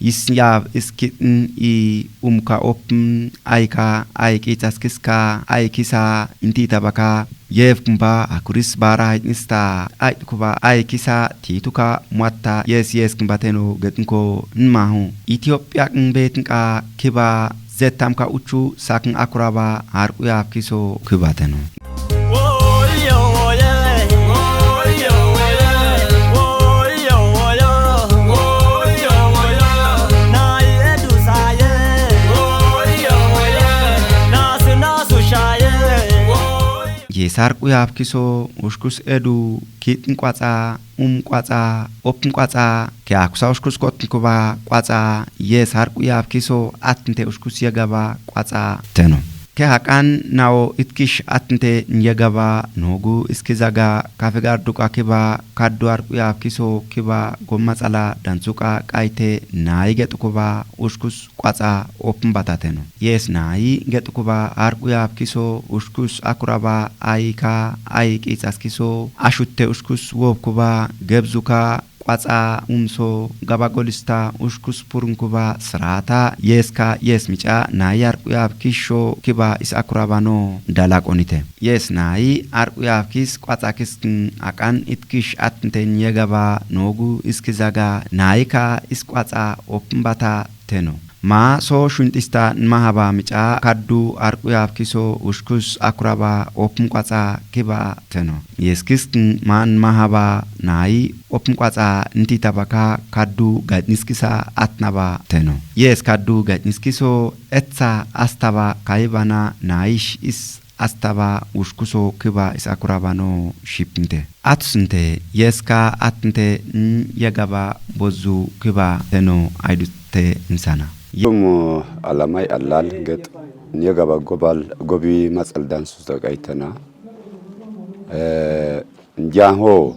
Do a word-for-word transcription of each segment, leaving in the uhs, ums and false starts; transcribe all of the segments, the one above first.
Isin yaaf iskitn i umka opm aika ai qiitsaskiska ai kisa inti tabaka yeef kumba akuris bara haitnis ta ai kuba ai kisa tiituka muatta yes yes kumba teno getnko nmahu. Ethiopia kn betnka kiba zettamka uchu sakn akuraba harqu yaaf kiso kiba teno. Yes harqu yaaf kiso ushkus edu kitn qwatsa um qwatsa opm qwatsa ke akusa ushkus kotn kuba qwatsa yes harqu yaaf kiso atnte ushkus yegaba qwatsa teno. Ke haqan nao itkish atnte nyegaba noogu iskizaga kafigar duqa kiba kaddu harqu yaaf kiso kiba gomma tsala dantsuqa qayte naayi gexu kuba ushkus qwatsa opm bata teno. Yes naayi gexu kuba harqu yaaf kiso ushkus akuraba ayika ayi qiitsaskiso ashutte ushkus woob kuba gebzuka qwatsa umso gaba golista ushkus purn kuba srata yeska yes mica naayi harqu yaaf kisho kiba is akuraba no dala qonite. Yes naayi harqu yaaf kis qwatsa kiskn aqan itkish atnte nyegaba noogu iskizaga naayika is qwatsa opm bata teno. Ma so shuntista nmahaba mica kaddu harqu yaaf kiso ushkus akuraba opm qwatsa kiba teno. Yes kiskn ma nmahaba naayi opm qwatsa nti tabaka kaddu gatniskisa atnaba teno. Yes kaddu gatniskiso etsa astaba kayibana naayish is astaba ushkuso kiba is akuraba no shipnte. Atusnte yeska atnte n yegaba bozzu kiba teno aydutte nsana. Yum alamay allal gexu n yegaba gobal gobi matsal dansu taqaytena. Eh, njaho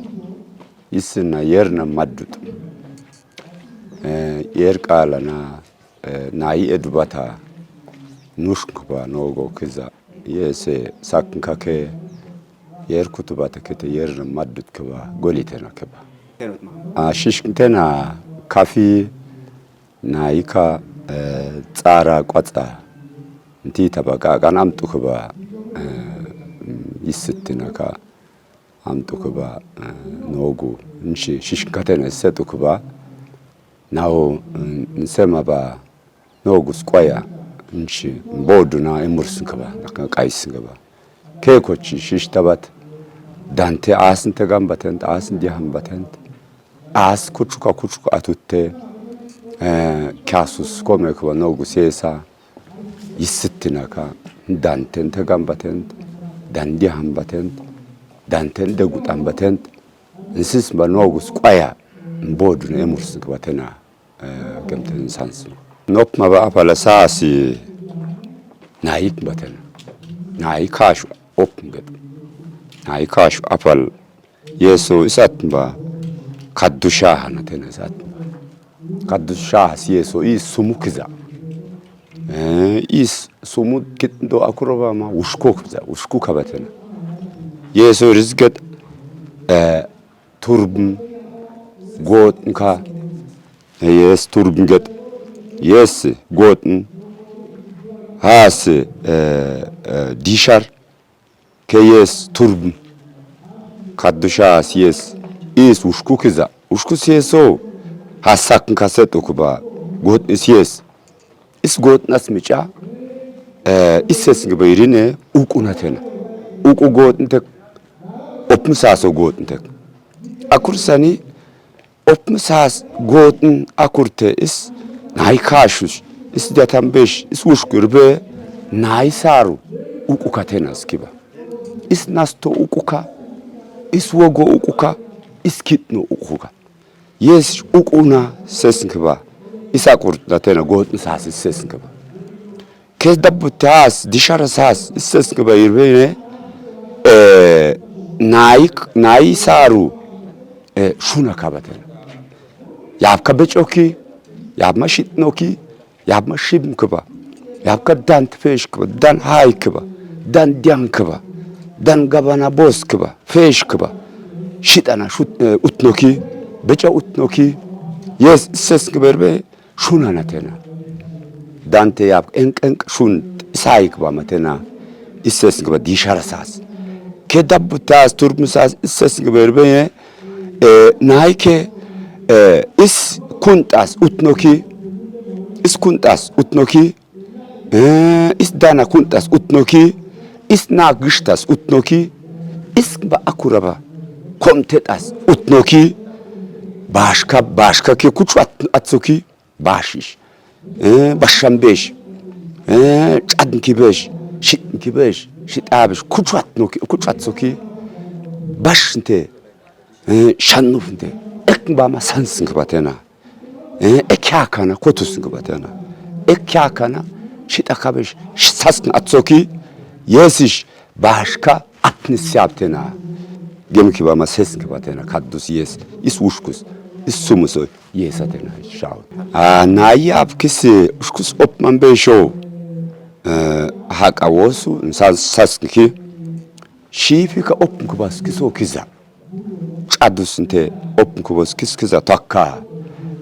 isna yerna maddut. Eh, yer qalana, eh, naayi edubata nushkba noogo kiza. Yese sakn kake yer kutubata kete yerna maddut kiba golitena kiba. A shishkntena kafi naayika, eh, tsara qwatsa nti tabaka qan amtu kiba, eh, isittina ka amtu kiba, eh, noogu nshi shishkatena setu kiba nao, mm, nsema ba noogu sqwaya nshi mboduna emursn kiba naka qaisn kiba. Ke kochi shishtabat dante asn tegambatent asn dihambatent as kuchuka kuchuka atutte, eh, kasus kome kiba noogu sesa isittina ka danten tegambatent dan dihambatent danten degutambatent nsisn ba noogu sqwaya mboduna emursn kiba tena, eh, gemten sansn. Nopma ba afala sasi naayik batena. Naayi kashu opm gexu. Naayi kashu afal yeso isatn ba kaddu shahana tena isatn ba. Kaddu shahas yeso is sumu kiza. Eh, is sumu kitndo akuraba ma ushko kiza, ushku kabatena. Yeso rizget, eh, turbn gotnka. Eh, yes turbn gexu. Yes gotn. Has, eh, eh, dishar. Ke yes turbn. Kaddu shahas yes. Is ushku kiza. Ushku siyeso. Has sakn kasetu kiba gotn is yes. Is gotn as mica, eh, is sesn kiba irine uquna tena. Uqu gotn tek opm saso gotn tek. Akursani opm sas gotn akurte is naayi kashush is datambesh is ushku irbe naayi saru uqu katena skiba. Is nasto uquka, is wogo uquka, is kitno uquka. Yes uquna sesn kiba. Is aqurt natena gotn sas is sesn kiba. Kes dabbutte has dishara sas is sesn kiba irbene, eh, naayi naayi saru, eh, shuna kabatena. Yabka becoki, yabma shitnoki, yabma shibm kiba, yabka dan tfesh kiba, dan hay kiba, dan dian kiba, dan gabana bos kiba, fesh kiba, shitana shut, eh, utnoki, beca utnoki, yes, ses kiba irbe, shunanatena. Dante yap enkenk shun saik ba matena. Isses gba dishara sas. Ke dabbutas turmusas isses gba erbeye. E, naike, e, is kuntas utnoki. Is kuntas utnoki. E, is dana kuntas utnoki. Is na gishtas utnoki. Is ba akuraba. Komtetas utnoki. Başka, başka ke kuçu at-, atsoki. Bashish. E, bashambesh. E, çadnkibesh. Shitnkibesh. Shitabesh. Kuçu atnoki, kuçu atsoki. Bashinte. E, şannufinte. Ek bama sansın kibatena. E, ek yakana kotusun kibatena. Ek yakana shitakabeş saskın atsoki. Yesiş başka atnis yaptena. Gemi kibama sesin kibatena. Kaddus yes. Is uşkus. Is sumusoy. Yesatena. Şaun. A, na yap kisi uşkus opman beşo. E, haka wosu. Sas-, saskın ki. Şifika opn kibas kiso kiza. Ç'adusinte opn kubos kis kiza takka,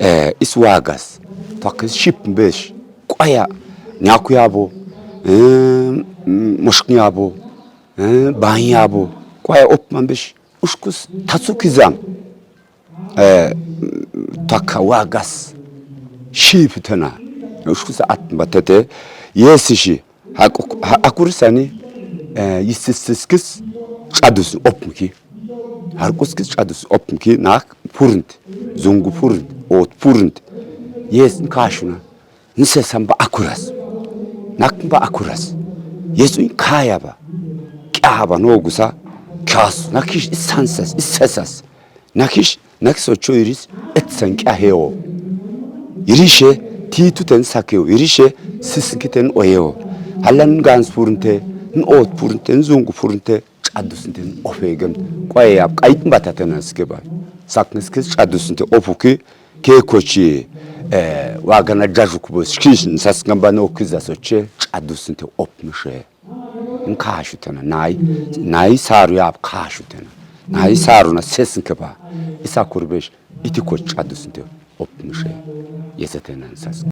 e, is wagas. Takka is shipn besh. Qwaya. Nyaku yabo. E, m-, mushkn yabo. E, ban yabo. Qwaya opman besh. Ushkus tatsu kizam. E, takka wagas. Shiptena. Ushkus at batete. Yesishi. Haqu-, ha-, akursani, e, yisistiskis ç'adus opmki. Harquskis ç'adus opmki, nak purnt, zungu purnt, ot purnt. Yes, nkashuna. Nse samba akuras. Nak mba akuras. Yes, uin kayaba. Kyaba nogusa. Kyas, nakish isansas, isesas. Nakish, nakisocho iris, etsan kya heo. Irishe, tituten sakeo. Irishe, sisinkiten oyeo. Halan gans purunte, n ot purunte, n zungu purunte, ç'adusnte, n ofegem. Qoye yap, qaytn batatena skeba. Saknskis ç'adusnte opuki, ke koçi, e, wagana jajuk bo, shkish, n saskan bano kiza soche, ç'adusnte opmshe. Nkashutena, nay, nay saru yap kashutena. Nay saruna sesnkeba. Isa kurbesh, iti koç ç'adusnte opmshe. Yesetena sas.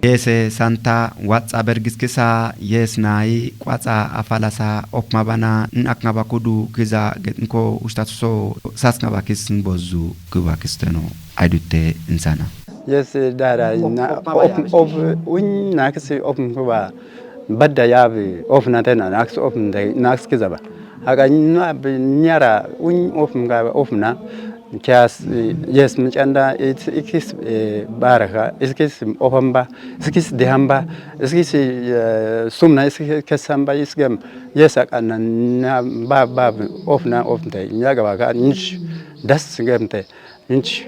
Yese santa watsa bergiskisa, yes nay qwatsa afalasa opmabana, n akngaba kudu kiza getnko ustatuso sasngaba kisn bozu kiba kisteno aydute insana. Yes, dara na op, op, op, uin nakisi opm kuba badda yabi opna tena nakisi opm de nakisi kizaba. Haga na bi nyara uin opm ga opna. Kyas, eh, yes, mchanda, it's, ikis, eh, baraka, iskis opamba, iskis dehamba, iskis, eh, sumna, iskis kesamba, isgem, yes, akana, na, ba, ba, opna, opnte, nyaga baka, nch, das gemte, nch,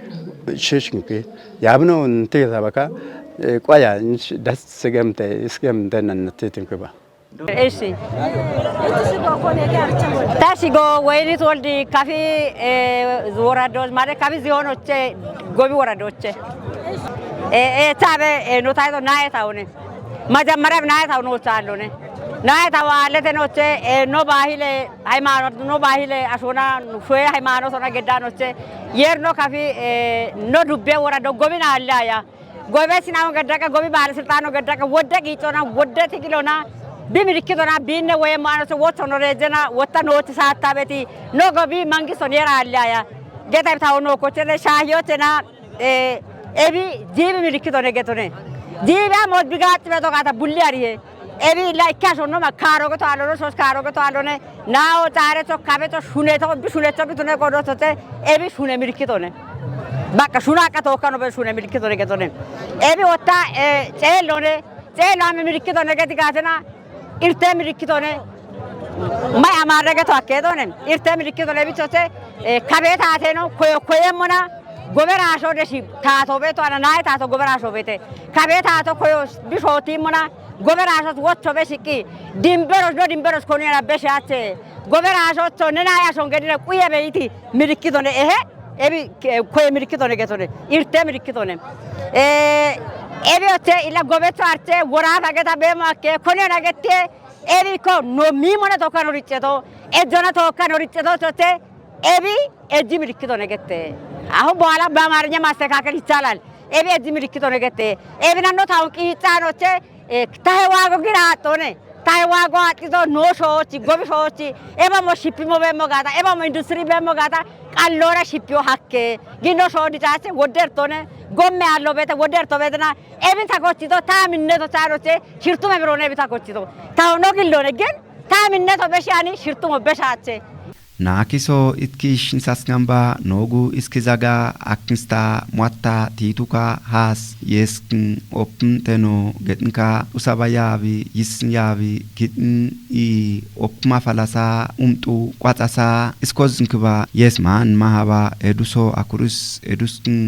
shishki, yabno, nte sabaka, eh, kwaya, nch, das gemte, isgemte, nan, titin kuba. እሺ። Tashi go Woyinit Woldi kafi, eh, woradoch, mare kafi ziyonoche, gobi woradoche. Eh, eh, tabe, eh, no tayto naye tawne. Majammarab naye taw no chalone. Naye taw alete noche, eh, no bahile haymanot, no bahile ashona, shoye haymanot ona gedanoche. Yer no kafi, eh, no dubbe worado gobi na alaya. Gobe sinawo geddaqe, gobi baale silxaano geddaqe, wodde qiiccona, wodde tigilona, bi milikkitona, biinne woye maanote wottono reejjena, wotta nooti saattaabeti, no gobi mangisto neera allaya. Geta bitawo no kochene, shaahiyochena, eh, ebi jiibi milikkitone getone. Jiibi amot bigaatti beto gaata bulli arihe. Ebi la ikka shonno ma kaaroge to alone, sos kaaroge to alone, nao taare to kabe to shune to bi shune to bitune godo to te, ebi shune milikkitone. Bakka shuna akka tokkano be shune milikkitone getone. Ebi wotta, eh, ceellone, ceello ame milikkitone geti gaatena, irte milikkitone. May amarre geto akkedone, irte milikkitone bichote, eh, kabe taateno, koyo koyemmona, Gobe raasho deshi taato beeto, ana naye taato gobe raasho beete. Kabe taato koyo bisho timmona, gobe raasho wocho be shiqqi. Dimberos do dimberos koni ana beshe ache. Gobe raasho to ne naye ashon gedire quye beyti milikkitone ehe. Ebi koye mirikito ne getone, irte mirikito ne. Ebi ote ila gobeto arte wora fageta bemo akke kone na gette. Ebi ko no mi mone tokka no ricceto, ejjona tokka no ricceto tote. Ebi ejji mirikito ne gette. አሁን በኋላ በአማርኛ ማስተካከል ይቻላል። Ebi ejji mirikito ne gette. Ebi nanno tawo qiixxaanoche. Tahe waago gira haxxoone. Tahe waago haxxito no shoochi gobi shoochi. Ebamo shipimo bemo gata, ebamo industri bemo gata. Qallora shipio hakke gino shoodi taase woddertone. Gomme allo bete wodderto betena. Ebi takochito ta minneto taanoche. Shirtume birone ebi takochito. Tawo no gillone gen ta minneto beshani shirtumo beshaache. Naakiso itkish nsasngamba noogu iskizaga aknsta mwatta tiituka haas yeeskin oppn teno getnka usaba yaabi yisn yaabi gidn i oppma falasa umxu qwaxasa iskoznkiba yees maan mahaba eduso akuris eduskin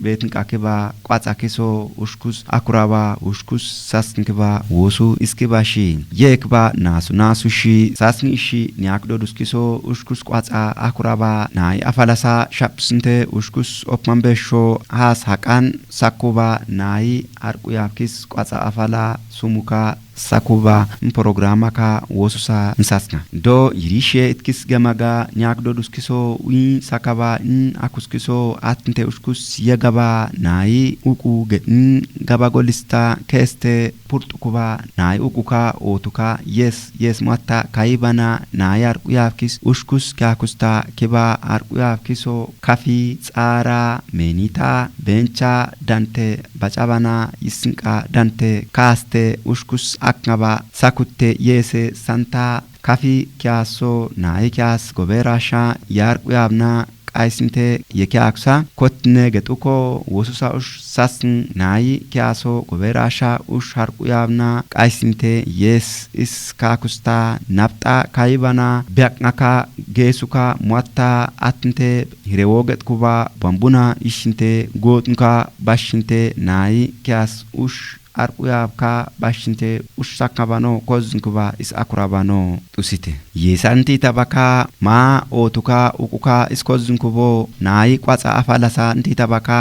beetnka kiba qwaxa kiso ushkus akuraba ushkus sasnkiba woosu iskiba shi yeekba naasu naasu shi sasni ishi niyakdo duskiso ushkus qwaxa akuraba naayi afalasa shapsnte ushkus opmanbesho haas haqan sakkuba naayi arqu yaabkis qwaxa afala sumuka sakuba n programaka wosusa n sasna do yirishe itkis gemaga nyakdo duskiso in sakaba in akuskiso atnte ushkus yegaba naayi uqu ge in gaba golista keste purxukuba naayi uquka ootuka yes yes mwatta kayibana naayi arqu yaafkis ushkus kyakusta kiba arqu yaafkiso kafi xaara meenita bencha dante bacabana yisinqa dante kaaste ushkus akngaba sakutte yeese santa kafi kiyaasso naayi kiyaas gobeerasha yaarqu yaabna qaysinte yekiyaaksa kottine gexuko wosusa ush sasn naayi kiyaaso gobeerasha ush harqu yaabna qaysinte yees is kaakusta nabxa kayibana biaqngaka geesuka mwatta atnte hirewoo gexkuba bambuna ishinte gooxnka bashinte naayi kiyas ush arqu yaabka bashinte ush sakabano koznkuba is akurabano xusite yeesanti tabaka maa ootuka uquka is koznkubo naayi qwaxa afalasa nti tabaka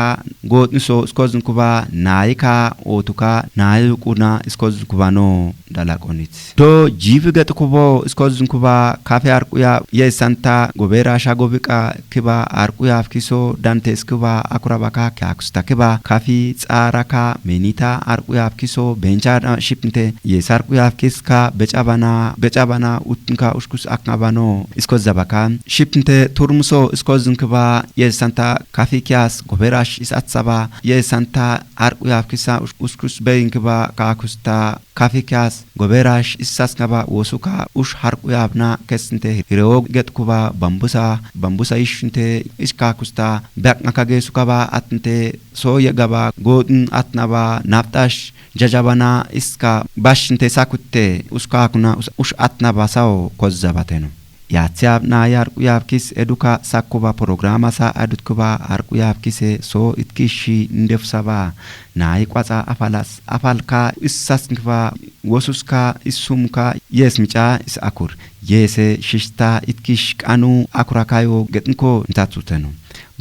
gooxniso is koznkuba naayika ootuka naayi uquna is koznkuba no dalaqonit do jiifi gexukubo is koznkuba kafe arqu yaab yeessanta gobeerasha gobiqa kiba arqu yaafkiso dante iskiba akurabaka kyakusta kiba kafi xaaraka meenita arqu yaafkiso benchana shipnte yees arqu yaafkiska becabana becabana utnka ushkus akngabano is kozabaka shipnte turmuso is koznkiba yeessanta kafi kiyas gobeerash is atsaba yeessanta arqu yaafkisa ushkus beyinkiba kaakusta kafi kiyas gobeerash is sasngaba woosuka ush harqu yaabna kessinte hirewo gexkuba bambusa bambusa yishinte ish kaakusta biaqngaka geesukaba atnte soo yegaba gooxn atnaba nabxash jajabana iska bashinte sakutte uskakuna ush atnaba sawo kozzabateno. Yaathiyab naayi arqu yaabkis eduka sakkuba programasa adutkuba arqu yaabkise soo itkishi ndefsaba naayi qwaxa afalas afalka is sasnkiba wosuska is sumka yees mica is akur yeese shishta itkish qanu akurakayo gexnko ntatsuteno.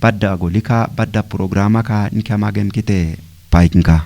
Badda golika badda programaka nkyamagemkite payknka.